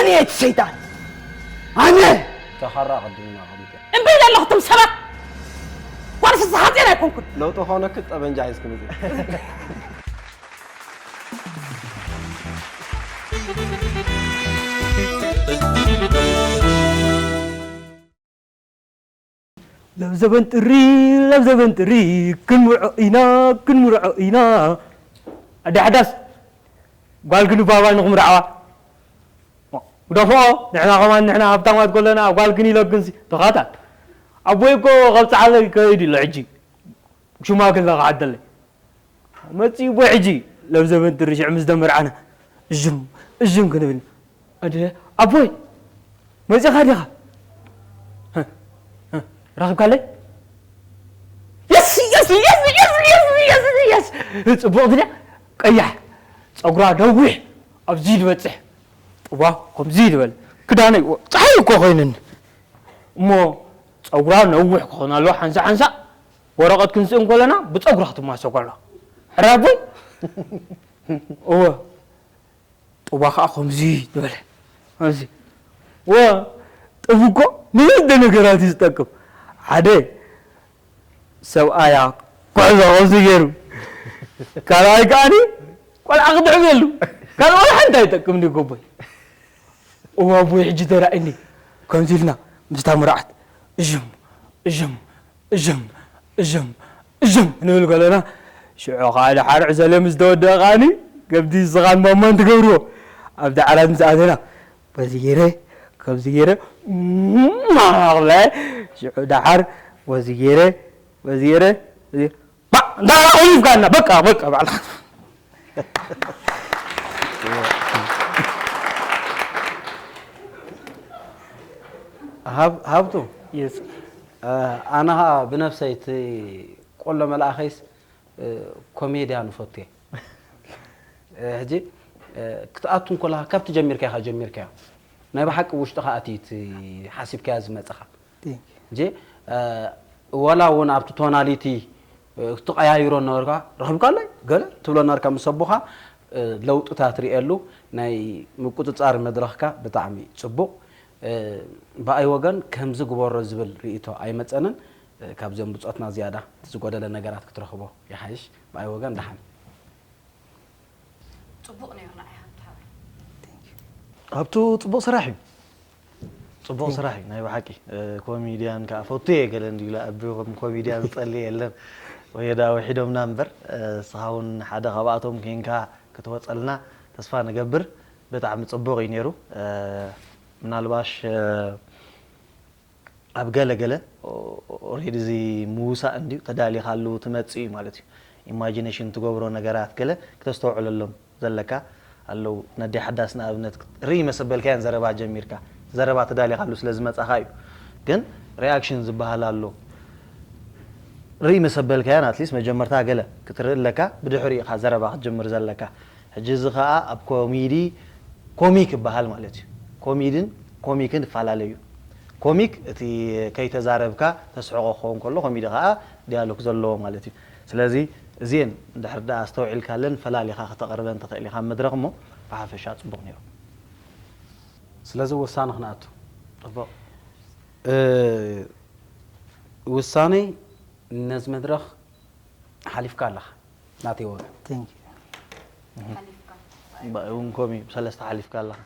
ቤት ሰይጣን ኣነ ተኻራ ቅድምና ከምተ እምበይ ዘለኹ እቶም ሰባት ጓል ፍስሓ ጤና ኣይኮንኩን። ለውጢ ኾነክ ጠበንጃ ሒዝክ ምጽእ። ለብዘበን ጥሪ ለብዘበን ጥሪ ክንምርዖ ኢና ክንምርዖ ኢና። ኣደ ሓዳስ ጓል ግን ባባ ንኽምርዓዋ ግደፍኦ። ንሕና ከማን ንሕና ሃብታማት ከለና ጓል ግን ኢለግንሲ ተኻታል ኣቦይ እኮ ከብፅዓለይ ከይድ ኢሎ ሕጂ ሽማግለ ክዓደለይ መፂኡ ቦይ ሕጂ ለብዘበን ጥሪ ሽዕ ምስ ደመርዓና እዥም እዥም ክንብል ኣደ ኣቦይ መፂኻ ዲኻ ረኽብካለይ የስ የስ የስ የስ የስ የስ የስ ጽቡቕ ድልያ ቀያሕ ጸጉራ ነዊሕ ኣብዚ ዝበጽሕ ጥዋ ከምዚ ዝበለ ክዳነይ ጸሓይ እኮ ኮይንኒ እሞ ጸጉራ ነዊሕ ክኾን ኣለዎ ሓንሳ ሓንሳ ወረቐት ክንስእ እንከለና ብጸጉራ ክትማሰጓ ኣለዋ ሕራይ ኣቦይ እወ ጥዋ ከዓ ከምዚ ዝበለ እዚ ወ ጥብ እኮ ንክልተ ነገራት እዩ ዝጠቅም ሓደ ሰብኣያ ኩዕዞ ከምዚ ገይሩ ካልኣይ ከዓኒ ቆልዓ ክትሕዘሉ ካልእ ወላ ሓንቲ ኣይጠቅም ድዩ ጎቦይ እዋ ኣቦይ ሕጂ ተራእኒ ከምዚ ኢልና ምስታ ምርዓት እዥም እዥም እዥም እዥም እዥም ክንብል ከለና ሽዑ ከዓ ድሓር ዕሰለ ምስ ተወደአ ከዓኒ ከምቲ ዝኻን ማማን ትገብርዎ ኣብቲ ዓራት ምስ ኣተና በዚ ገይረ ከምዚ ገይረ ክብለ ሽዑ ድሓር በዚ ገይረ በዚ ገይረ በዚ- ባ- እንዳ ቆሊፍካና በቃ በቃ ባዕላ ሃብ- ሃብቱ የስ ኣነ ኸዓ ብነብሰይ እቲ ቆሎ መልኣኸይስ ኮሜድያን እፈቱ እየ ሕጂ ክትኣቱ እንኮለኻ ካብ ትጀሚርካ ኢኻ ጀሚርካዮ ናይ ብሓቂ ውሽጥኻ ኣትዩ እቲ ሓሲብካዮ ዝመፀኻ ሕጂ ወላ እውን ኣብቲ ቶናሊቲ ትቐያይሮ ነበርካ ረኺብካለይ ገለ ትብሎ ነበርካ ምስ ኣቦኻ ለውጥታት ርእየሉ ናይ ምቁፅፃር መድረኽካ ብጣዕሚ ፅቡቕ ብኣይ ወገን ከምዚ ግበሮ ዝብል ርእይቶ ኣይመፀንን ካብዚኦም ብፆትና ዝያዳ እቲ ዝጎደለ ነገራት ክትረኽቦ ይሓይሽ ብኣይ ወገን ደሓን ፅቡቕ ነይሩ ንዓይ ሃብቱ ሓወይ ሃብቱ ፅቡቕ ስራሕ እዩ ፅቡቕ ስራሕ እዩ ናይ ብሓቂ ኮሜድያን ከዓ ፈቱ እየ ገለ እንዲሉ ኣቢ ከም ኮሜድያን ዝፀልእ የለን ወይ ዳ ውሒዶምና እምበር ንስኻ እውን ሓደ ካብኣቶም ኮይንካ ክትወፀልና ተስፋ ንገብር ብጣዕሚ ፅቡቕ እዩ ነይሩ ምናልባሽ ኣብ ገለ ገለ already እዚ ምውሳእ እንድዩ ተዳሊኻሉ ትመጽእ እዩ ማለት እዩ imagination ትገብሮ ነገራት ገለ ክተስተውዕለሎም ዘለካ ኣለዉ ነዴ ሓዳስ ንኣብነት ርኢ መሰበልካያን ዘረባ ጀሚርካ ዘረባ ተዳሊኻሉ ስለ ዝመጻኻ እዩ ግን reaction ዝበሃል ኣሎ ርኢ መሰበልካያን at least መጀመርታ ገለ ክትርኢ ኣለካ ብድሕሪኡ ኢኻ ዘረባ ክትጅምር ዘለካ ሕጂ እዚ ኸኣ ኣብ ኮሚዲ ኮሚክ ይበሃል ማለት እዩ ኮሚድን ኮሚክን ይፈላለ እዩ ኮሚክ እቲ ከይተዛረብካ ተስሕቆ ክኸውን ከሎ ኮሚዲ ኸኣ ዲያሎግ ዘለዎ ማለት እዩ ስለዚ እዚን ድሕር ዳ ኣስተውዒልካለን ፈላሊኻ ከተቕርበን ትኽእል ኢኻ መድረኽ እሞ ብሓፈሻ ጽቡቕ ነይሩ ስለዚ ውሳነ ክንኣቱ ጽቡቕ ውሳኔ ነዚ መድረኽ ሓሊፍካ ኣለኻ ናተይ ወገን እውን ኮሚ ብሰለስተ ሓሊፍካ ኣለኻ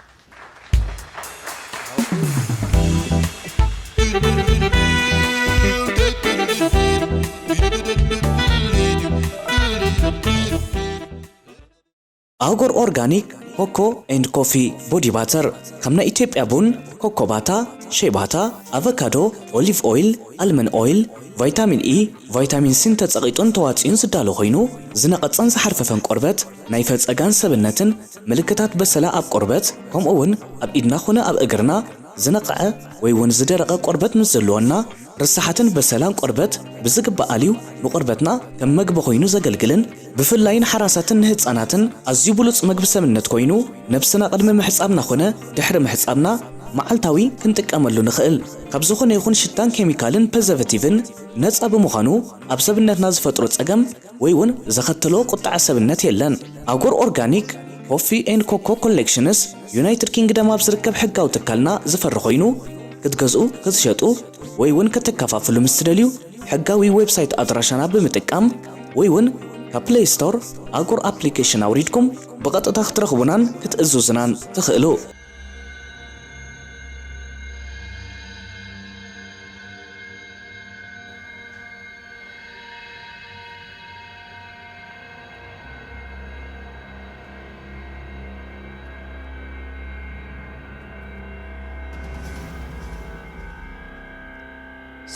ኣህጉር ኦርጋኒክ ኮኮ ኤንድ ኮፊ ቦዲ ባተር ከም ናይ ኢትዮጵያ ቡን፣ ኮኮባታ፣ ሼባታ፣ ኣቨካዶ፣ ኦሊቭ ኦይል፣ ኣልመን ኦይል፣ ቫይታሚን ኢ፣ ቫይታሚን ሲን ተጸቒጡን ተዋጺኡን ዝዳሎ ኮይኑ ዝነቐጸን ዝሓርፈፈን ቆርበት ናይ ፈጸጋን ሰብነትን ምልክታት በሰላ ኣብ ቆርበት ከምኡ እውን ኣብ ኢድና ኾነ ኣብ እግርና ዝነቕዐ ወይ እውን ዝደረቐ ቆርበት ምስ ዘለወና ርሳሓትን በሰላን ቆርበት ብዝግባእ ኣልዩ ንቆርበትና ከም መግቢ ኮይኑ ዘገልግልን ብፍላይ ንሓራሳትን ንህፃናትን ኣዝዩ ብሉፅ መግቢ ሰብነት ኮይኑ ነብስና ቅድሚ ምሕፃብና ኮነ ድሕሪ ምሕፃብና መዓልታዊ ክንጥቀመሉ ንኽእል ካብ ዝኾነ ይኹን ሽታን ኬሚካልን ፐዘቨቲቭን ነፃ ብምዃኑ ኣብ ሰብነትና ዝፈጥሮ ፀገም ወይ እውን ዘኸተሎ ቁጥዐ ሰብነት የለን። ኣጎር ኦርጋኒክ ኮፊ ኤንድ ኮኮ ኮሌክሽንስ ዩናይትድ ኪንግደም ኣብ ዝርከብ ሕጋዊ ትካልና ዝፈሪ ኮይኑ ክትገዝኡ፣ ክትሸጡ ወይ እውን ከተከፋፍሉ ምስ ትደልዩ ሕጋዊ ዌብሳይት ኣድራሻና ብምጥቃም ወይ እውን ካብ ፕሌይ ስቶር ኣጉር ኣፕሊኬሽን ኣውሪድኩም ብቐጥታ ክትረኽቡናን ክትእዝዙናን ትኽእሉ።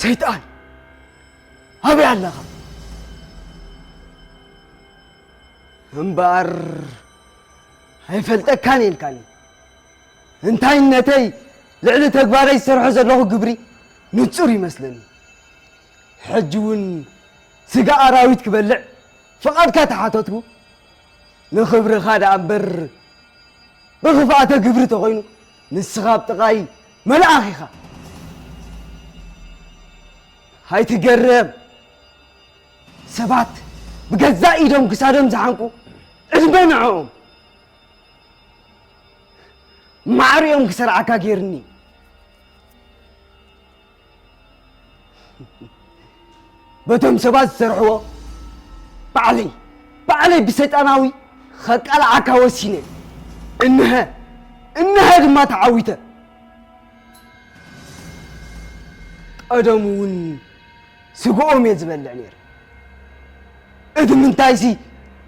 ሰይጣን ኣበይ ኣለኻ? እምበኣር ኣይፈልጠካን ኢልካኒ። እንታይነተይ ልዕሊ ተግባረይ ዝሰርሖ ዘለኹ ግብሪ ንጹር ይመስለኒ። ሕጂ እውን ስጋ ኣራዊት ክበልዕ ፍቓድካ ተሓተትኩ። ንኽብርኻ ደኣ እምበር ብኽፍኣተ ግብሪ ተኾይኑ ንስኻ ኣብ ጥቓይ መልኣኽ ኢኻ። ኣይትገረም። ሰባት ብገዛእ ኢዶም ክሳዶም ዝሓንቁ ዕድመ ንዕኦም። ማዕሪኦም ክሰርዓካ ገይርኒ። በቶም ሰባት ዝሰርሕዎ ባዕለይ ባዕለይ ብሰይጣናዊ ኸቃልዓካ ወሲነ። እንሀ እንሀ ድማ ተዓዊተ። ቀደሙ እውን ስግኦም እየ ዝበልዕ ነይረ። እቲ ምንታይሲ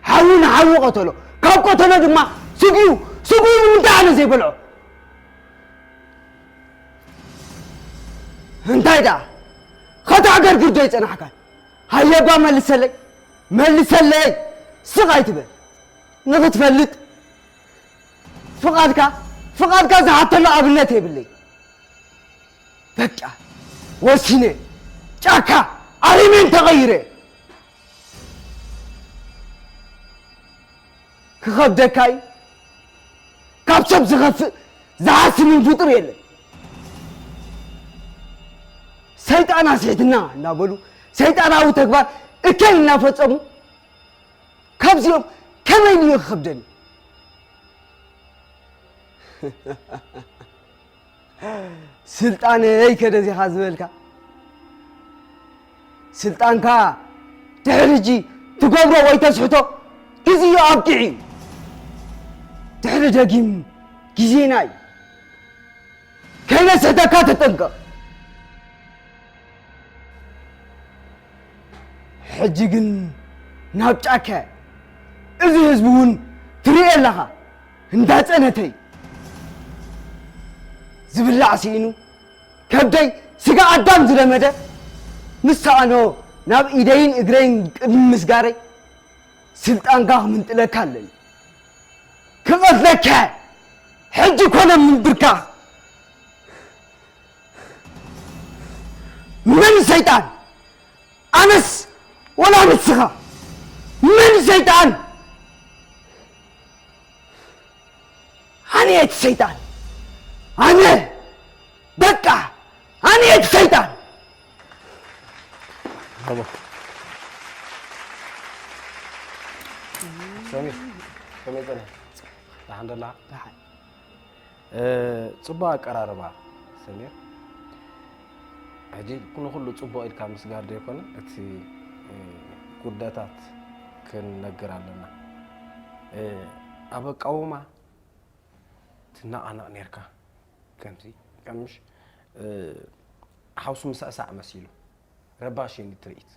ሓዊ ንሓዊ ቀተሎ፣ ካብ ቀተሎ ድማ ስግኡ ስግኡ ንምንታይ ኣነ ዘይበልዖ? እንታይ ደኣ ኸተዕገርግር ዶ ይጸናሕካን? ሃየባ መልሰለይ፣ መልሰለይ፣ ስቕ ኣይትበል። ንኽትፈልጥ ፍቓድካ ፍቓድካ ዝሓተሉ ኣብነት የብለይ። በቃ ወሲነ ጫካ ኣሪሜን ተቐይረ። ክኸብደካ እዩ። ካብ ሰብ ዝኸፍእ ዝሓስምን ፍጡር የለን። ሰይጣን ኣስሒትና እናበሉ ሰይጣናዊ ተግባር እከይ እናፈጸሙ ካብዚኦም ከመይ ኢሉ ክኸብደኒ? ስልጣነይ ከደዚኻ ዝበልካ ስልጣንካ ድሕሪ ሕጂ ትገብሮ ወይ ተስሕቶ ግዜኡ ኣብቂዑ እዩ። ድሕሪ ደጊም ግዜና እዩ። ከይነስሕተካ ተጠንቀቕ። ሕጂ ግን ናብ ጫካ እዚ ህዝቢ እውን ትርኢ ኣለኻ እንዳጸነተይ ዝብላዕ ስኢኑ ከብደይ ስጋ ኣዳም ዝለመደ ምስ ሰኣኖ ናብ ኢደይን እግረይን ቅድሚ ምስጋረይ ስልጣንካ ክምንጥለካ ኣለኒ። ክቐትለካ ሕጂ ኮነ ምንብርካኽ መን ሰይጣን ኣነስ ወላ ንስኻ መን ሰይጣን ኣነ እቲ ሰይጣን ኣነ በቃ ኣነ እቲ ሰይጣን Bravo. ሰሚር ከመይ ጸኒሕካ? ደሓን ደለኻ? ደሓን። ጽቡቕ ኣቀራርባ ሰሚር። ሕጂ ንኹሉ ጽቡቕ ኢልካ ምስጋር ዘይኮነ እቲ ጉድለታት ክንነግር ኣለና። ኣብ ኣቃውማ ትነቓነቕ ኔርካ ከምዚ ቀምሽ ሓውሱ ምስዕሳዕ መሲሉ ረባሺ እዩ ትርኢት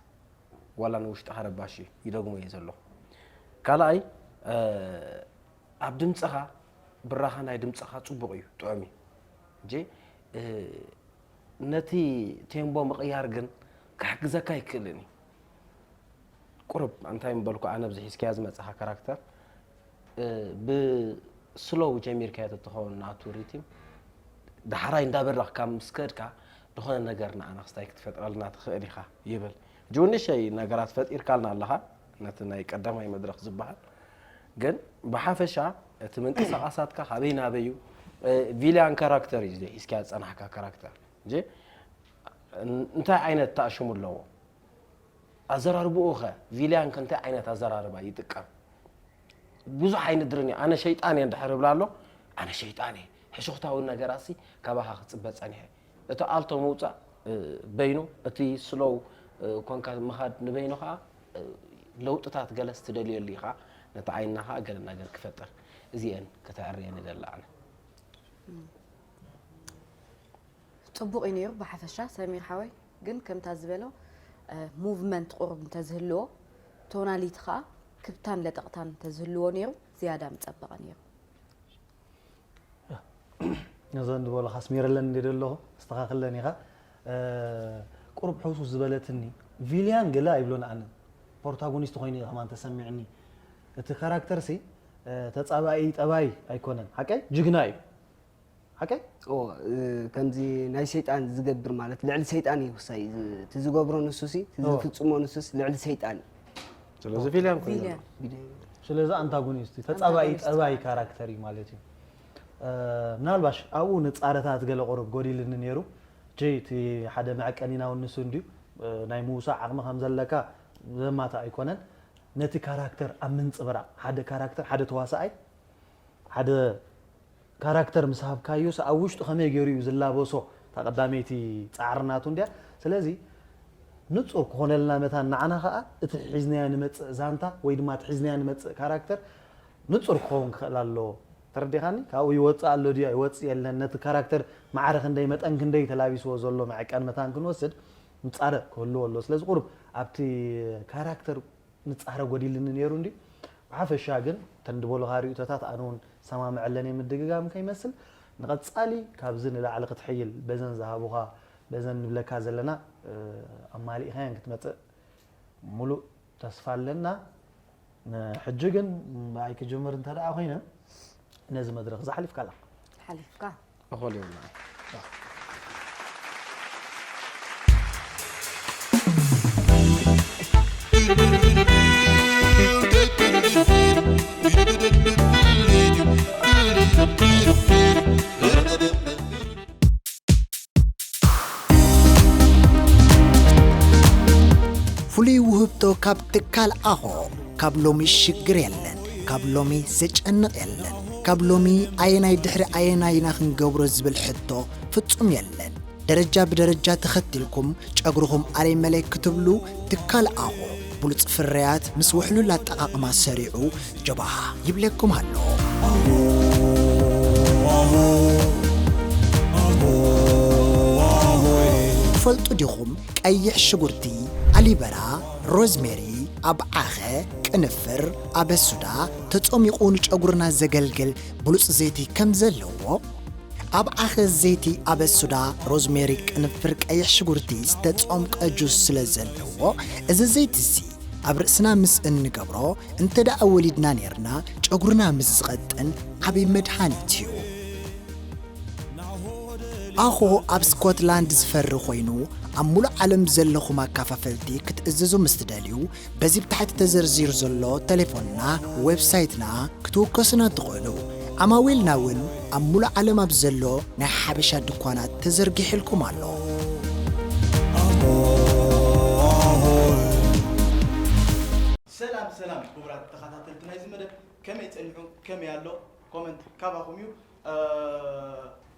ዋላ ንውሽጥኻ ረባሺ እዩ ይደግሞ እየ ዘለኹ ካልኣይ ኣብ ድምፅኻ ብራኻ ናይ ድምፅኻ ፅቡቕ እዩ ጥዑም እዩ እንጂ ነቲ ቴምቦ ምቕያር ግን ክሕግዘካ ኣይክእልን እዩ ቁሩብ እንታይ ምበልኩ ኣነ ኣብዚ ሒዝካያ ዝመጻኻ ካራክተር ብስሎው ጀሚርካዮ ተትኸውን ናቱ ሪቲም ዳሕራይ እንዳበራኽካ ምስ ከድካ ዝኾነ ነገር ንዓና ክስታይ ክትፈጥረልና ትኽእል ኢኻ ይብል ጅው ንእሸይ ነገራት ፈጢርካልና ኣለኻ ነቲ ናይ ቀዳማይ መድረኽ ዝበሃል ግን ብሓፈሻ እቲ ምንቅስቓሳትካ ካበይ ናበይ እዩ ቪልያን ካራክተር እዩ ሒዝካዮ ዝጸናሕካ ካራክተር እንጂ እንታይ ዓይነት ተኣሽሙ ኣለዎ ኣዘራርብኡ ኸ ቪልያን ከ እንታይ ዓይነት ኣዘራርባ ይጥቀም? ብዙሕ ኣይንድርን እዩ። ኣነ ሸይጣን እየ እንድሕር እብላ ኣሎ፣ ኣነ ሸይጣን እየ። ሕሹኽታዊ ነገራሲ ካባኻ ክጽበ ጸኒሐ። እቲ ኣልቶ ምውጻእ፣ እ፣ በይኑ፣ እቲ ስሎው፣ እ፣ ኮንካ ምኻድ ንበይኑ ኸኣ፣ እ፣ ለውጥታት ገለስ ትደልየሉ ኢኻ። ነቲ ዓይንና ኸኣ ገለ ነገር ክፈጥር። እዚኤን ከተዕርየን ይደሊ ኣነ። ጽቡቕ እዩ ነይሩ ብሓፈሻ ሰሚር ሓወይ፣ ግን ከምታ ዝበሎ፣ እ፣ ሙቭመንት ቁሩብ እንተዝህልዎ፣ ቶናሊቲ ኸኣ ክብታን ለጠቕታን እንተዝህልዎ ነይሩ ዝያዳ ምጸበቐ ነይሩ። ነዘን ዝበሉኻ ኣስሚረለን እንደ ዘለኹ ኣስተኻኽለን ኢኻ። እ፣ ቁሩብ ሕውስውስ ዝበለትኒ ቪልያን ገለ ኣይብሎን ኣነ ፕሮታጎኒስት ኮይኑ እዩ ከማን ተሰሚዕኒ። እቲ ካራክተር ሲ፣ እ፣ ተጻባኢ ጠባይ ኣይኮነን ሓቀይ ጅግና እዩ። ሓቀይ ኦ፣ እ፣ ከምዚ ናይ ሰይጣን ዝገብር ማለት ልዕሊ ሰይጣን እዩ ክሳይ ዝ- እቲ ዝገብሮ ንሱ ሲ እቲ ኦ። ዝፍጽሞ ንሱስ ልዕሊ ሰይጣን እዩ። ስለዚ ቪልያን ኮይኑ ቪልያን ቪልያን ስለዚ ኣንታጎኒስት እዩ ተጻባኢ ኣንታጎኒስት ጠባይ ካራክተር። ካራክተር እዩ ማለት እዩ። እ፣ ምናልባሽ ኣብኡ ንጻረታት ገለ ቁሩብ ጎዲልኒ ነይሩ። ጀይ እቲ ሓደ መዐቀኒና እውን ንሱ እንድዩ፣ እ፣ ናይ ምውሳእ ዓቕሚ ከም ዘለካ ዘማታ ኣይኮነን። ነቲ ካራክተር ኣብ ምንጽብራቕ ሓደ ካራክተር ሓደ ተዋሳኣይ ሓደ ካራክተር ምስ ሃብካዮ ሲ ኣብ ውሽጡ ከመይ ገይሩ እዩ ዝላበሶ እታ ቀዳመይቲ ጻዕሪ ናቱ እንድያ። ስለዚ ንጹር ክኾነልና መታን ንዓና ኸኣ እቲ ሒዝናዮ ንመጽእ ዛንታ ወይ ድማ እቲ ሒዝናዮ ንመጽእ ካራክተር ንጹር ክኸውን ክኽእል ኣለዎ። ተረዲኻኒ? ካብኡ ይወጽእ ኣሎ ድዩ ኣይወጽእ የለን ነቲ ካራክተር ማዕረ ክንደይ መጠን ክንደይ ተላቢስዎ ዘሎ መዐቀን መታን ክንወስድ ምጻረ ክህልዎ ኣለዎ። ስለዚ ቁሩብ ኣብቲ ካራክተር ንጻረ ጎዲልኒ ነይሩ እንድዩ። ብሓፈሻ ግን እተን ድበሉኻ ርእይቶታት ኣነ እውን ሰማምዐለን እየ ምድግጋም ከይመስል ንቐጻሊ ካብዚ ንላዕሊ ክትሕይል በዘን ዝሃቡኻ በዘን ንብለካ ዘለና ኣማሊእኻየን ክትመጽእ ሙሉእ ተስፋ ኣለና። ንሕጂ ግን ብኣይ ክጅምር እንተ ደኣ ኮይነ ነዚ መድረኽ እዚ ሓሊፍካ ኣለኻ። ሓሊፍካ እኾል ይብልና ፍሉይ ውህብቶ ካብ ትካል ኣኾ። ካብ ሎሚ ሽግር የለን። ካብ ሎሚ ዘጨንቕ የለን። ካብ ሎሚ ኣየናይ ድሕሪ ኣየናይ ኢና ክንገብሮ ዝብል ሕቶ ፍጹም የለን። ደረጃ ብደረጃ ተኸቲልኩም ጨጉርኹም ኣረይ መለይ ክትብሉ ትካል ኣኾ ብሉጽ ፍርያት ምስ ውሕሉል ኣጠቓቕማ ሰሪዑ ጀባሃ ይብለኩም ኣሎ። ትፈልጡ ዲኹም ቀይሕ ሽጉርቲ፣ ኣሊበራ፣ ሮዝሜሪ፣ ኣብዓኸ፣ ቅንፍር፣ ኣበሱዳ ተጾሚቑ ንጨጉርና ዘገልግል ብሉጽ ዘይቲ ከም ዘለዎ? ኣብዓኸ፣ ዘይቲ፣ ኣበሱዳ፣ ሮዝሜሪ፣ ቅንፍር፣ ቀይሕ ሽጉርቲ ዝተጾምቀ ጁስ ስለ ዘለዎ እዚ ዘይቲ እዚ ኣብ ርእስና ምስ እንገብሮ እንተ ደኣ ወሊድና ኔርና ጨጉርና ምስ ዝቐጥን ዓቢ መድሃኒት እዩ። ኣኾ ኣብ ስኮትላንድ ዝፈሪ ኮይኑ ኣብ ሙሉእ ዓለም ዘለኹም ኣካፋፈልቲ ክትእዝዙ ምስ ትደልዩ በዚ ብታሕቲ ተዘርዚሩ ዘሎ ተሌፎንና፣ ዌብሳይትና ክትውከሱና ትኽእሉ። ዓማዊልና እውን ኣብ ሙሉእ ዓለም ኣብ ዘሎ ናይ ሓበሻ ድኳናት ተዘርጊሕልኩም ኣሎ። ሰላም ሰላም ክቡራት ተኸታተልቲ ናይዚ መደብ ከመይ ጸኒሑ ከመይ ኣሎ ኮመንት ካባኹም እዩ።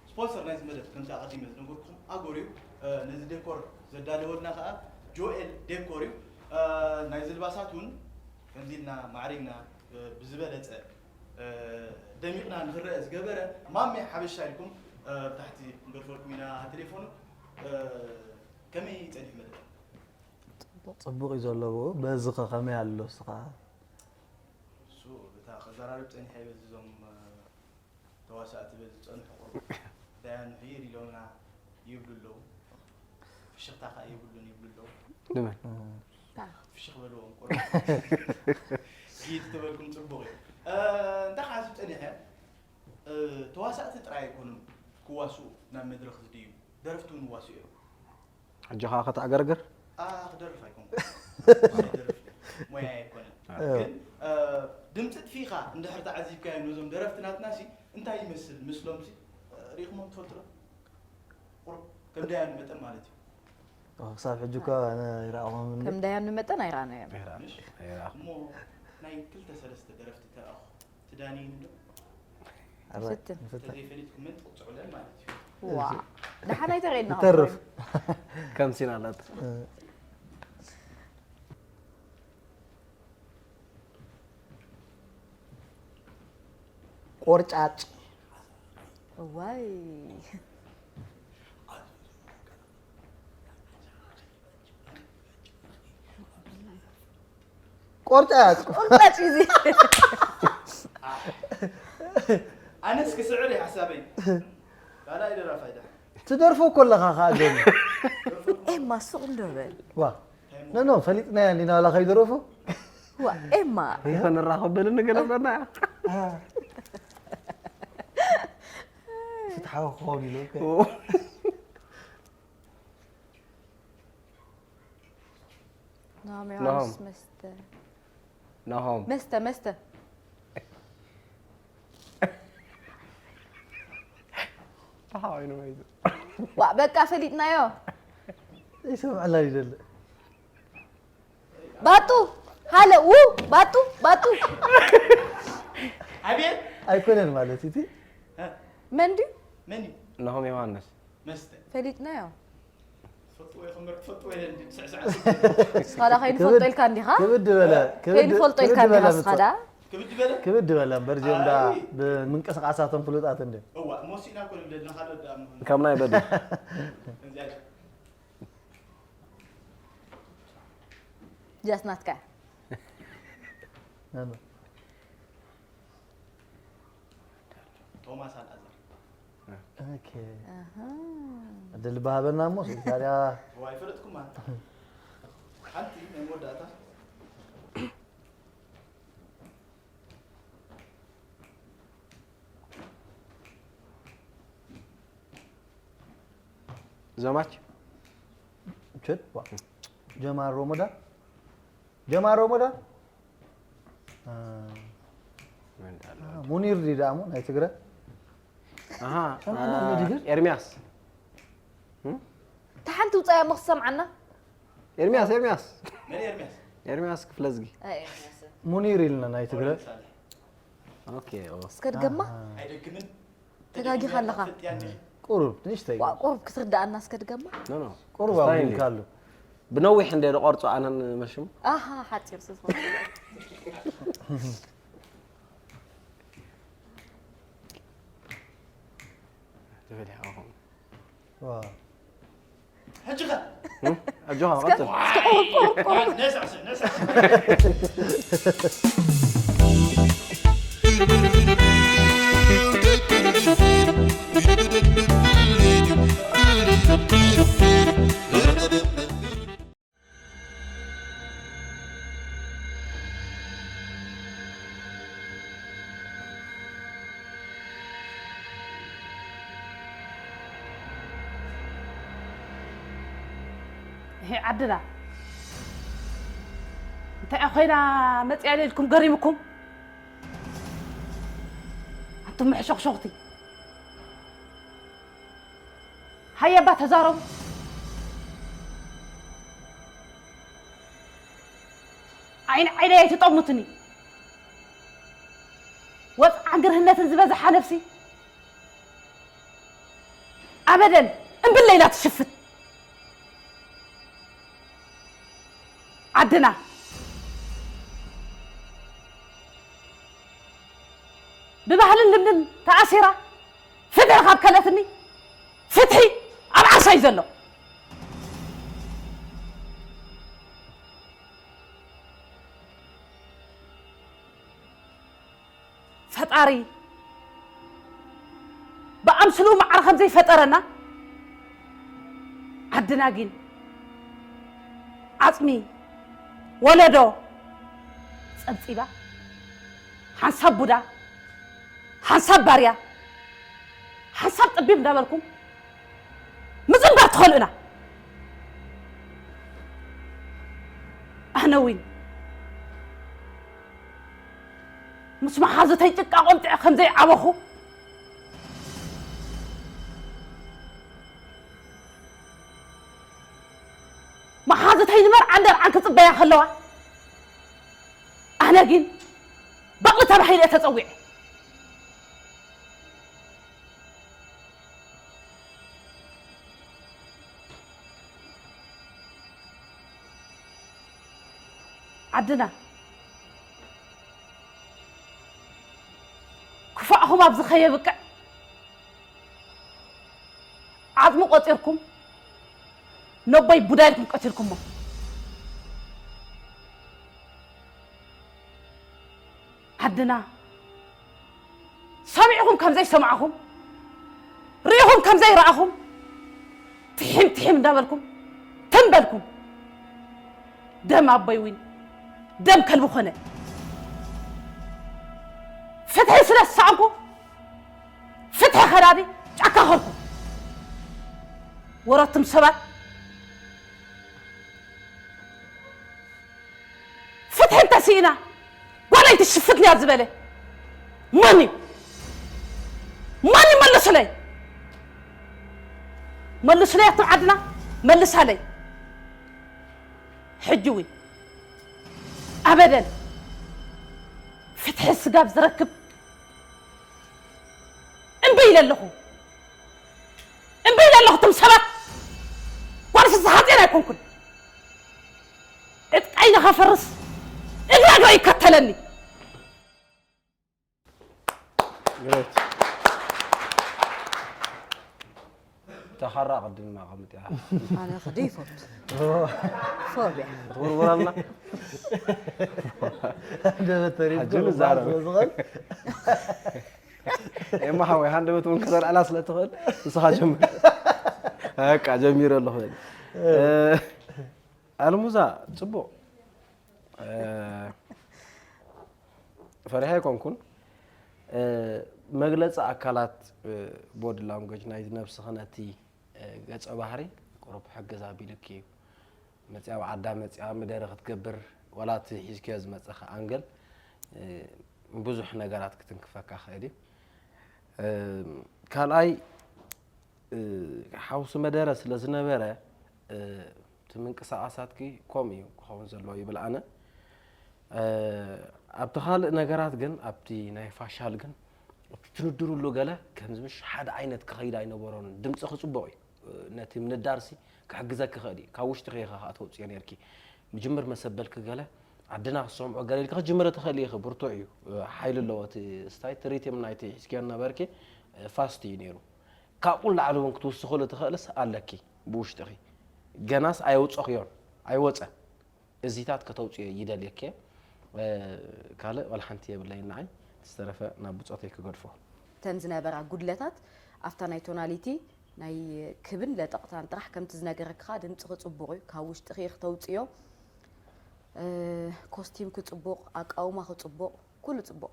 ስፖንሰር ናይዚ መደብ ከምቲ ኣቐዲመ ዝነገርኩም ኣጎር እዩ። ነዚ ዴኮር ዘዳለወልና ከዓ ጆኤል ዴኮር እዩ። ናይ ዝልባሳት እውን ከምዚ ኢልና ማዕሪግና ብዝበለፀ ደሚቕና ንክረአ ዝገበረ ማሜ ሓበሻ ኢልኩም ብታሕቲ ክንገድፈልኩም ኢና ቴሌፎኑ። ከመይ ፀኒሑ መደብ? ጽቡቕ እዩ ዘሎ ብኡ። በዚ ኸ ከመይ ኣሎ እስኻ? እሱ እታ ከዘራርብ ጸኒሐ በዚ እዞም ተዋሳእቲ በዚ ዝጸንሑ ቁሩብ ዳያኑ ሕይር ኢሎምና ይብሉ ኣለዉ። ፍሽኽታ ከኣ የብሉን ይብሉ ኣለዉ። ንመን? ፍሽኽ በልዎም ቁሩብ። ጊድ ተበልኩም ጽቡቕ እዩ። እንታይ ክሓስብ ጸኒሐ፣ ተዋሳእቲ ጥራይ ኣይኮኑን ክዋስኡ ናብ መድረኽ ዝድዩ፣ ደረፍቲ እውን ይዋስኡ እዮም። ሕጂ ኸዓ ከተዕገርግር? ኣህ፣ ክደርፍ ኣይኮንኩን። ደርፍ ሞያ ኣይኮነን። ግን ድምፂ ጥፊእኻ እንድሕር ተዓዚብካዮ ነዞም ደረፍቲ ናትና ሲ እንታይ ይመስል ምስሎም ሲ ሪእኹሞም ትፈልጡ ዶ? ቁሩብ ከም ዳያኑ መጠን ማለት እዩ። ክሳብ ሕጂ እኳ ኣነ ይረኣኹም እንዲ። ከም ዳያኑ መጠን ኣይረኣናዮም። እሞ ናይ ክልተ ሰለስተ ደረፍቲ ተረኣኹ። ዳኒ ይንዶ ኣራይ፣ ንፍትን። ንፍትን። ተዘይፈሊጥኩም ምን ትቕፅዑለን ማለት እዩ። ዋ ደሓን ኣይተርእየና ይተርፍ። ከምሲና ኣላት። ቆርጫጭ። እዋይ ቆርጫጭ። ቆርጣጭ እዚ ኣነስ ክስዕር እዩ ሓሳበይ። ካልኣይ ደራፋይ ዳ ትደርፎ ከለኻ ከዓ ገኒ። ኤማ ሱቕ እንዶ በል ዋ ኖ ኖ ፈሊጥናያ እንዲና ዋላ ከይደረፉ ዋ ኤማ ይኸን ራኸብ በልኒ ገለ ብለና። ፍትሓዊ ክኸውን ኢሉ እኮ። ናሆም ናሆም። ዮሃንስ መስተ ናሆም መስተ መስተ ተሓዋይኑ መይቱ። ዋ በቃ ፈሊጥናዮ ይሰምዐላ ይደለ ባጡ ሃለ ው ባጡ ባጡ ኣቤት ኣይኮነን ማለት እቲ መን ድዩ መን እዩ? ናሆም ዮሃንስ መስተ ፈሊጥናዮ ትፈልጥዎ ኢኹም እምበር ትፈልጥዎ የለን ድዩ? ስዕስዕ ስኻዳ ከይንፈልጦ ኢልካ እንዲኻ ክብድ በለ ክብድ- ከይንፈልጦ ኢልካ ክብድ እንዲኻ በለ ስኻዳ ክብድ በለ ክብድ በለ እምበር እዚኦም ዳ ኣይ። ብምንቅስቃሳቶም ፍሉጣት እንደ እዋ መሲእና እኮ ንብለልና ካልኦት ደኣ ምኾኑ ካብ ናይ በዱ ከምዚኣ ጃስ ናትካ ቶማስ ኣልኣዛር ኦኬ ኣሃ ዕድል ባሃበና እሞ ታዲያ እዋ ይፈለጥኩማ ሓንቲ ናይ መወዳእታ ዘማች ችድ ጀማል ሮሞዳን ጀማል ሮሞዳን ሙኒር ዲ ዳሞ ናይ ትግረ ኣሃ ሰምዓና ወዲ ግን? ኤርሚያስ እታ ሓንቲ ውፃያ እሞ ክሰምዓና ኤርሚያስ ኤርሚያስ መን ኤርሚያስ ኤርሚያስ ክፍለዝጊ ኣይ፣ ኤርሚያስ። ሙኒር ኢልና ናይ ትግረ ሳልሕ ኦኬ ኦ እስከ ድገማ ኣይደግምን ተጋጊኻ ኣለኻ። ፍጥያኒ ቁሩብ ንእሽተይ ዋ ቁሩብ ክትርዳኣና እስከ ድገማ ኖ ኖ ቁሩብ ስታይ ኣብሉ እንዴ? ካሉ ብነዊሕ እንደ ቆርጾ ኣነን መሽሙ ኣሃ ሓፂር ስዝኾነ ትብል ኢኻ። ዋ ሕጂ ኸ ኣጆኻ ቀጽል ነሳዕ ነሳዕ ይሄ ዓድና እንታይ ኮይና መፅያ ኢልኩም ገሪምኩም ኣንቱም መሕሾኽሾኽቲ ሃየባ ተዛረቡ ዓይኒ ዓይነይ ኣይትጠሙትኒ ወፅዓን ግርህነትን ዝበዝሓ ነፍሲ ኣበደን እምብለ ኢላ ትሽፍት ዓድና ብባህልን ልምድን ተኣሲራ ፍትሒ ካብ ከለትኒ ፍትሒ ኣብ ዓርሳ እዩ ዘሎ ፈጣሪ ብኣምስልኡ ማዕረ ከም ዘይፈጠረና ዓድና ግን ዓፅሚ ወለዶ ፀብፂባ ሓንሳብ ቡዳ ሓንሳብ ባርያ ሓንሳብ ጠቢብ እንዳበልኩም ምፅንባር ትኸልኡና ኣነ እውን ምስ መሓዙተይ ጭቃ ቆምጥዐ ከም ዘይዓበኹ መሓዙተይ ንመርዓን ደርዓን ክፅበያ ከለዋ ኣነ ግን በቕሊ ተባሂለ ተፀዊዐ ድና ክፋእኹም ኣብዚ ከየብቅዕ ዓጽሙ ቆጺርኩም ነቦይ ቡዳ ኢልኩም ቀቲልኩሞ። ዓድና ሰሚዕኹም ከም ዘይሰማዕኹም፣ ርኢኹም ከም ዘይረኣኹም፣ ትሒም ትሒም እንዳበልኩም ትም በልኩም። ደም ኣቦይ እውን ደም ከልቢ ኮነ። ፍትሒ ስለ ዝሰኣንኩ፣ ፍትሒ ከዳዲ ጫካ ኸድኩ። ወረትም ሰባት ፍትሒ እንተስኢና ጓለይቲ ሽፍትንያ ዝበለ መን እዩ? መን እዩ? መልሱለይ፣ መልሱለይ፣ ኣቱም ዓድና መልሳለይ። ሕጂ እውን ኣበደን ፍትሒ ስጋብ ዝረክብ እምቢ ኢለ ኣለኹ። እምቢ ኢለ ኣለኹ። እቶም ሰባት ጓል ፍስሓ ጽዮን ኣይኮንኩን። ዕጥቃይ ንኸፈርስ እግራ እግራ ይከተለኒ። ተኻራ ቅድም ማቐምጥ እያ። ኣነ ክደ ይፈቱ ፎብያ ትውርውራልና ደበተሪ ሓጂ ንዛረብ። ዝኸል ኤማ ሓወይ ሃንደበት እውን ከተልዕላ ስለ ትኽእል ንስኻ ጀምር። በቃ ጀሚረ ኣለኹ። ኣልሙዛ ጽቡቕ ፈሪሃ ኣይኮንኩን። መግለፂ ኣካላት ቦዲ ላንጎጅ ናይ ነብስኺ ነቲ ገፀ ባህሪ ቁሩብ ሕግዝ ኣቢሉኪ እዩ። መፅያ ኣብ ዓዳ መፅያ ምደረ ክትገብር ዋላ እቲ ሒዝክዮ ዝመፀኺ ኣንገል ብዙሕ ነገራት ክትንክፈካ ክእል እዩ። ካልኣይ ሓውሲ መደረ ስለ ዝነበረ እቲ ምንቅስቃሳትኪ ከምኡ እዩ ክኸውን ዘለዎ ይብል ኣነ። ኣብቲ ካልእ ነገራት ግን ኣብቲ ናይ ፋሻል ግን እቲ ትንድርሉ ገለ ከምዚ ምሽ ሓደ ዓይነት ክኸይድ ኣይነበሮን። ድምፅኺ ፅቡቕ እዩ። ነቲ ምንዳርሲ ክሕግዘኪ ይኽእል እዩ። ካብ ውሽጥኺ ኢኺ ከዓ ተውፅዮ ነርኪ። ምጅምር መሰበልኪ ገለ ዓድና ክሰምዖ ገለ ኢልኪ ክትጅምሪ ትኽእሊ ኢኺ። ብርቱዕ እዩ። ሓይሊ ኣለዎ እቲ ስታይ። እቲ ሪትም ናይቲ ሒዝክዮ ነበርኪ ፋስት እዩ ነይሩ። ካብኡ ንላዕሊ እውን ክትውስኽሉ ትኽእልስ ኣለኪ ብውሽጥኺ። ገናስ ኣየውፀኽዮን ኣይወፀን። እዚታት ከተውፅዮ ይደልየኪ። ካልእ ዋላ ሓንቲ የብለይን ንዓይ። ዝተረፈ ናብ ብፆተይ ክገድፎ። እተን ዝነበራ ጉድለታት ኣብታ ናይ ቶናሊቲ ናይ ክብን ለጠቕታን ጥራሕ ከምቲ ዝነገረክኻ ድምፅኺ ፅቡቕ እዩ ካብ ውሽጥኺ ክተውፅዮ ኮስቲምኪ ፅቡቕ ኣቃውማኺ ፅቡቕ ኩሉ ፅቡቕ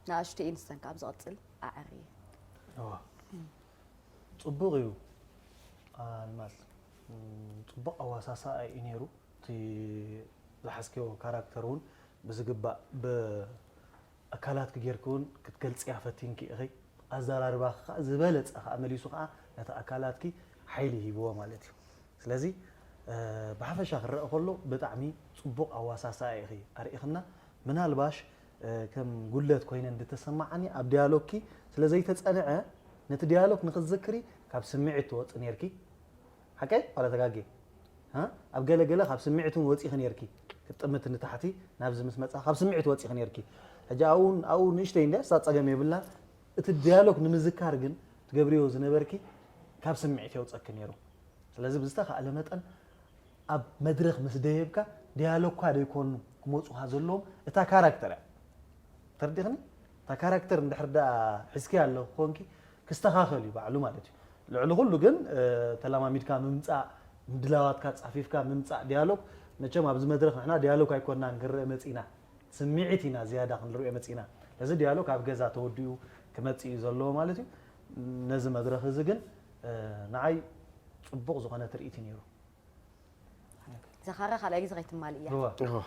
ንኣሽቱ ኢንስተን ካብ ዝቐፅል ኣዕርየ እዋ። ፅቡቕ እዩ ኣልማዝ። እም፣ ፅቡቕ ኣዋሳሳኣ እዩ ነይሩ። እቲ ዝሓዝክዮ ካራክተር እውን ብዝግባእ ብኣካላትኪ ጌርኪ እውን ክትገልፅያ ፈቲንኪ ኢኺ። ኣዘራርባኺ ከዓ ዝበለፀ ከዓ መሊሱ ከዓ ነቲ ኣካላትኪ ሓይሊ ሂብዎ ማለት እዩ። ስለዚ እ፣ ብሓፈሻ ክረአ ከሎ ብጣዕሚ ፅቡቕ ኣዋሳሳኣ ኢኺ ኣርኢኽና። ምናልባሽ እ፣ ከም ጉድለት ኮይነ እንድተሰማዓኒ ኣብ ዲያሎግኪ ስለ ዘይተፀንዐ ነቲ ዲያሎግ ንክትዝክሪ ካብ ስምዒት ትወፂ ነርኪ። ሓቀይ ዋላ ተጋጌ? እ? ኣብ ገለ ገለ ካብ ስምዒት እውን ወፂኺ ነርኪ። ክትጥምቲ ንታሕቲ ናብዚ ምስ መፃ ካብ ስምዒት ወፂኺ ነርኪ። ሕጂ ኣብኡ ኣብኡ ንእሽተይ እንድያ እሳ ፀገም የብልና። እቲ ዲያሎግ ንምዝካር ግን ትገብርዮ ዝነበርኪ ካብ ስምዒት የውፀኪ ነይሩ። ስለዚ ብዝተኻእለ መጠን ኣብ መድረኽ ምስ ደየብካ ዲያሎግካ ደይኮኑ ክመፁኻ ዘለዎም እታ ካራክተር እያ። ተረዲኽኒ? እታ ካራክተር እንድሕር ደኣ ሒዝኪ ኣለኹ ኮንኪ ክስተኻኸል እዩ ባዕሉ ማለት እዩ። ልዕሊ ኩሉ ግን እ፣ ተለማሚድካ ምምፃእ ምድላዋትካ ፃፊፍካ ምምፃእ ዲያሎግ መቸም ኣብዚ መድረኽ ንሕና ዲያሎግ ኣይኮንናን ክንርኢ መፂና ስምዒት ኢና ዝያዳ ክንሪኦ መፂና ነዚ ዲያሎግ ኣብ ገዛ ተወዲኡ ክመፅእ እዩ ዘለዎ ማለት እዩ። ነዚ መድረኽ እዚ ግን እ፣ ንዓይ ፅቡቕ ዝኾነ ትርኢት እዩ ነይሩ። ዘኻራ ካልኣይ ግዜ ከይትማልእ እያ እዋ።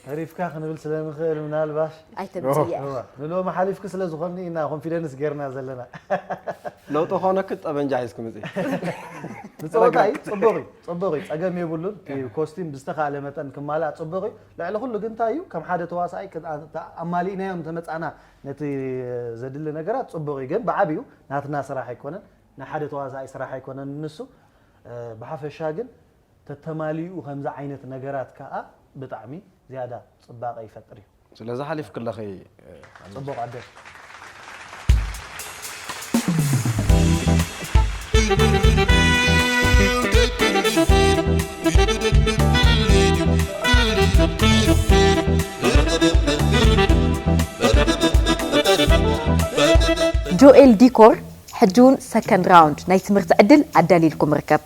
ተሪፍካ ክንብል ስለ ንኽእል ምናልባሽ ኣይተምፅእ እያ እዋ። ንሎሚ ሓሊፍኪ ስለ ዝኾንኒ ኢና ኮንፊደንስ ጌርና ዘለና። ለውጢ ኾነክ ጠበንጃ ሒዝኩ ምፅእ። ንፀወታ እዩ ፅቡቕ እዩ ፅቡቕ እዩ ፀገም የብሉን። እቲ ኮስቲም ብዝተኻእለ መጠን ክማላእ ፅቡቕ እዩ። ልዕሊ ኩሉ ግን እንታይ እዩ ከም ሓደ ተዋሳኣይ ክኣ- ኣማሊእናዮም እንተመፃና ነቲ ዘድሊ ነገራት ፅቡቕ እዩ። ግን ብዓብዩ ናትና ስራሕ ኣይኮነን ናይ ሓደ ተዋሳኣይ ስራሕ ኣይኮነን ንሱ። እ፣ ብሓፈሻ ግን ተተማሊኡ ከምዚ ዓይነት ነገራት ከዓ ብጣዕሚ ዝያዳ ጽባቐ ይፈጥር እዩ። ስለዚ ሓሊፍክለኺ ጽቡቕ ኣደ። ጆኤል ዲኮር ሕጂ እውን ሰከንድ ራውንድ ናይ ትምህርቲ ዕድል ኣዳሊልኩም ይርከብ።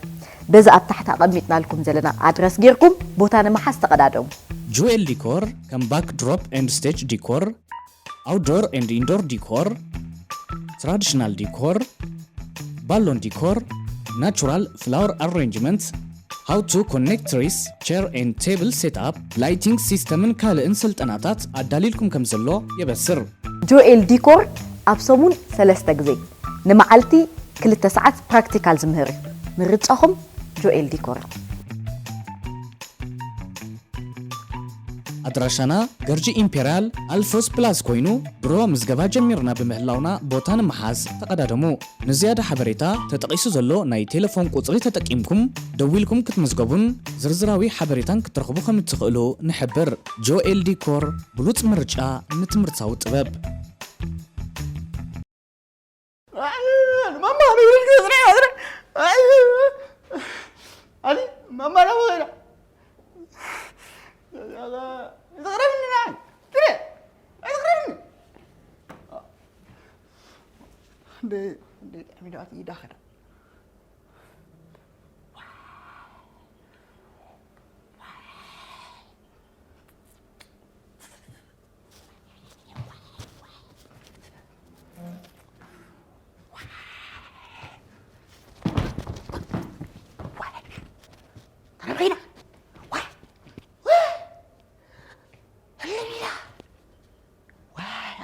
በዚ ኣብ ታሕቲ ኣቐሚጥናልኩም ዘለና ኣድረስ ጌርኩም ቦታ ንምሓዝ ተቐዳደሙ። Jewel Decor ከም backdrop and stage decor, outdoor and indoor decor, traditional decor, balloon decor, natural flower arrangement, how to connect trees, chair and table setup, lighting system ን ካልእን ስልጠናታት ኣዳሊልኩም ከም ዘሎ የበስር። ጆኤል ዲኮር ኣብ ሰሙን ሰለስተ ግዜ ንመዓልቲ ክልተ ሰዓት ፕራክቲካል ዝምህር እዩ። ምርጫኹም ጆኤል ዲኮር። ኣድራሻና ገርጂ ኢምፔርያል ኣልፎስ ፕላስ ኮይኑ ድሮ ምዝገባ ጀሚርና ብምህላውና ቦታ ንምሓዝ ተቐዳደሙ። ንዝያዳ ሓበሬታ ተጠቒሱ ዘሎ ናይ ቴሌፎን ቁጽሪ ተጠቂምኩም ደዊልኩም ክትምዝገቡን ዝርዝራዊ ሓበሬታን ክትረኽቡ ከም እትኽእሉ ንሕብር። ጆኤል ዲኮር ብሉጽ ምርጫ ንትምህርታዊ ጥበብ። ማማ ንብረት ክስራ ይወስረ ኣሊ ማማ ናበ ኸይዳ ይትቕረብኒ ንዓይ ትረ ኣይትቕረብኒ እንደ እንደ ጣዕሚ ዳት ይዳኸዳ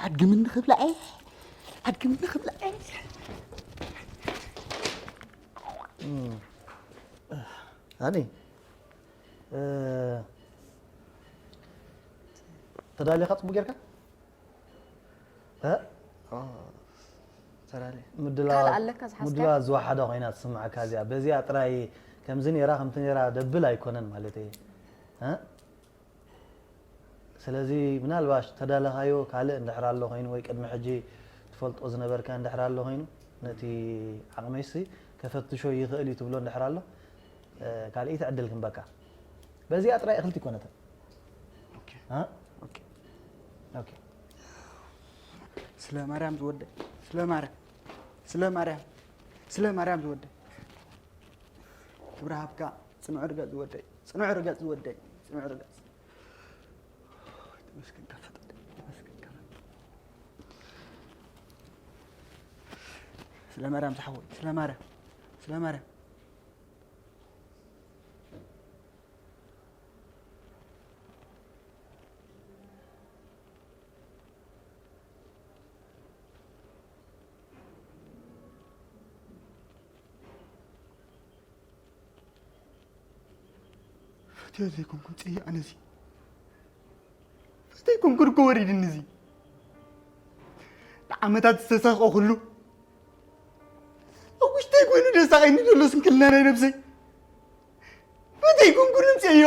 ኣድግምኒ ክብላ እየ ኣድግምኒ ክብላ እየ ሃኒ ተዳሊኻ ጽቡቅ ጌርካ ተዳሊ ምድላ ካልእ ኣለካ ዝሓዝካ? ምድላ ዝወሓደ ኮይና ትስምዓካ እዚኣ በዚኣ ጥራይ ከምዚ ነራ ከምቲ ነራ ደብል ኣይኮነን ማለት እየ እ? ስለዚ ምናልባሽ ተዳለኻዮ ካልእ እንድሕር ኣሎ ኮይኑ ወይ ቅድሚ ሕጂ ትፈልጦ ዝነበርካ እንድሕር ኣሎ ኮይኑ ነቲ ዓቕመይሲ ከፈትሾ ይኽእል እዩ ትብሎ እንድሕር ኣሎ ካልእይቲ ዕድል ክንበካ በዚኣ ጥራይ እኽልቲ ይኮነትን ስለ ማርያም ዝወደይ ስለ ማርያም ስለ ማርያም ስለ ማርያም ዝወደይ ክብሪ ሃብካ ጽንዑ ርገጽ ዝወደይ ጽንዑ ርገጽ ዝወደይ ጽንዑ ርገጽ ተመስገን ከፈጠ ተመስገን ከፈጠ ስለ ማርያም ዝሓወይ ስለ ማርያም ስለ ማርያም ፈትዮ ዘይኮንኩን ጽየ ኣነዚ ፈተይ ኮንኩን እኮ ወሪድኒ እዚ ንዓመታት ዝተሳኸ ኩሉ ኣብ ውሽጠይ ኮይኑ ደሳቐይኒ ዘሎ ስንክልና ናይ ነብሰይ በተይ ኮንኩን እምፅእዮ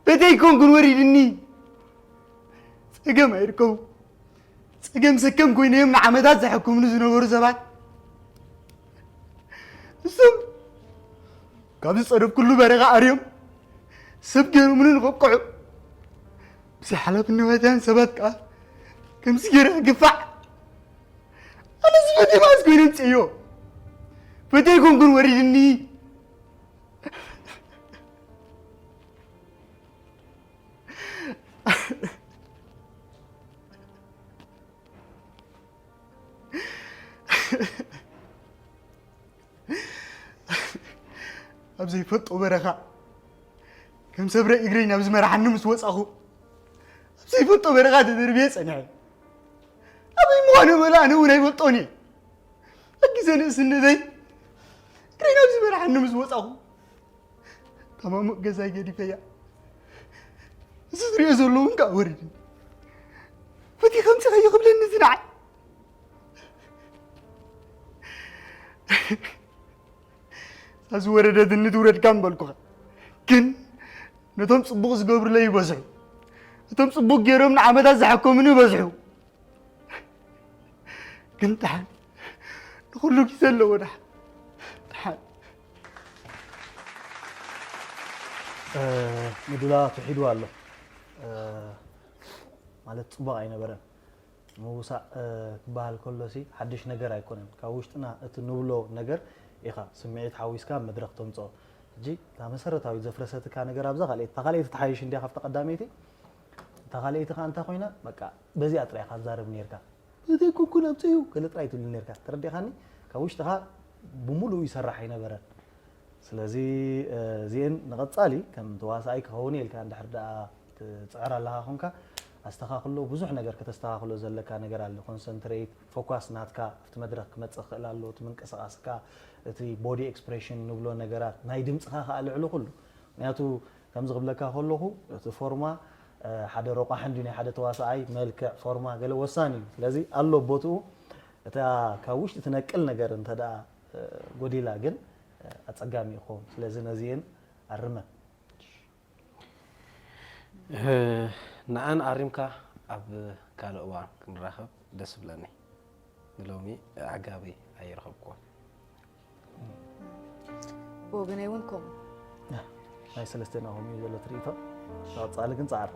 በተይ ኮንኩን ወሪድኒ ፀገም ኣይርከቡ ፀገም ሰከም ኮይነዮም ንዓመታት ዘሐክሙኒ ዝነበሩ ሰባት እሶም ካብ ዝፀደፍኩሉ በረኻ ኣርዮም ሰብ ገይሮምኒ ንኸብቅዑ ብዘይ ሓላፍነታውያን ሰባት ከዓ ከምዚ ገይረ ክግፋዕ ኣነ ዝበደይ መዓስ ኮይነ እምፅእዮ በተይ ኮንኩን ወሪድኒ ኣብ ዘይፈልጦ በረኻ ከም ሰብረ እግረይ ናብ ዝመርሓኒ ምስ ወፃኹ ኣብ ዘይፈልጦ በረኻ ተደርብየ ፀኒሐ ኣበይ ምዃነ በላ ኣነ እውን ኣይፈልጦን እየ ኣብ ግዜ ንእስነተይ እግረይ ናብ ዝመርሓኒ ምስ ወፃኹ ካብ ኣሙቕ ገዛይ ገዲፈያ እዚ ዝሪኦ ዘለውን ከዓ ወሪድኒ ፈቲ ከምፅኸዮ ክብለኒ እዚ ንዓይ እዛ ዝወረደትኒ ትውረድካ ምበልኩኻ ግን ነቶም ጽቡቕ ዝገብሩለይ ይበዝሑ፣ እቶም ጽቡቕ ገይሮም ንዓመታት ዝሓከሙኒ ይበዝሑ። ግን ደሓን ንኹሉ ግዜ ኣለዎ። ደሓን ደሓን ምዱላ ትሒዱ ኣሎ ማለት ጽቡቕ ኣይነበረን። ምውሳእ ክበሃል ከሎ ሲ ሓድሽ ነገር ኣይኮነን። ካብ ውሽጥና እቲ ንብሎ ነገር ኢኻ ስምዒት ሓዊስካ ኣብ መድረኽ ተምፅኦ። ሕጂ እታ መሰረታዊት ዘፍረሰትካ ነገር ኣብዛ ካልኣይቲ፣ እታ ካልኣይቲ ትሓይሽ እንዲያ ካብታ ቀዳመይቲ። እታ ካልኣይቲ ከዓ እንታይ ኮይና፣ በቃ በዚኣ ጥራይ ኢኻ ትዛረብ ነርካ። ብዘይኮንኩን ኣምፅእዩ ገለ ጥራይ ትብል ነርካ። ተረዲእኻኒ? ካብ ውሽጥኻ ብምሉኡ ይሰርሕ ኣይነበረን። ስለዚ እዚአን ንቐጻሊ ከም ተዋሳኣይ ክኸውን ኢልካ እንድሕር ደኣ ትጽዕር ኣለኻ ኾንካ ኣስተኻኽሎ። ብዙሕ ነገር ከተስተኻኽሎ ዘለካ ነገር ኣለ። ኮንሰንትሬት ፎካስ ናትካ ኣብቲ መድረኽ ክመጽእ ክኽእል ኣሎ። እቲ ምንቅስቓስካ፣ እቲ ቦዲ ኤክስፕሬሽን ንብሎ ነገራት፣ ናይ ድምጽኻ ከኣ ልዕሊ ኩሉ። ምክንያቱ ከምዚ ክብለካ ከለኹ እቲ ፎርማ ሓደ ረቋሒ እንዲ ናይ ሓደ ተዋሳኣይ መልክዕ ፎርማ ገለ ወሳኒ እዩ። ስለዚ ኣሎ ቦትኡ። እታ ካብ ውሽጢ ትነቅል ነገር እንተ ደኣ ጎዲላ ግን ኣጸጋሚ ይኸውን። ስለዚ ነዚኤን ኣርመን። ንኣን ኣሪምካ ኣብ ካልእ እዋን ክንራኸብ ደስ ብለኒ። ንሎሚ ኣዕጋቢ ኣይረኸብኩዎን። ብወገነይ እውን ከምኡ። ናይ ሰለስቴና ከምኡ እዩ ዘሎ ትርኢቶ። ንቐጻሊ ግን ጻዕር።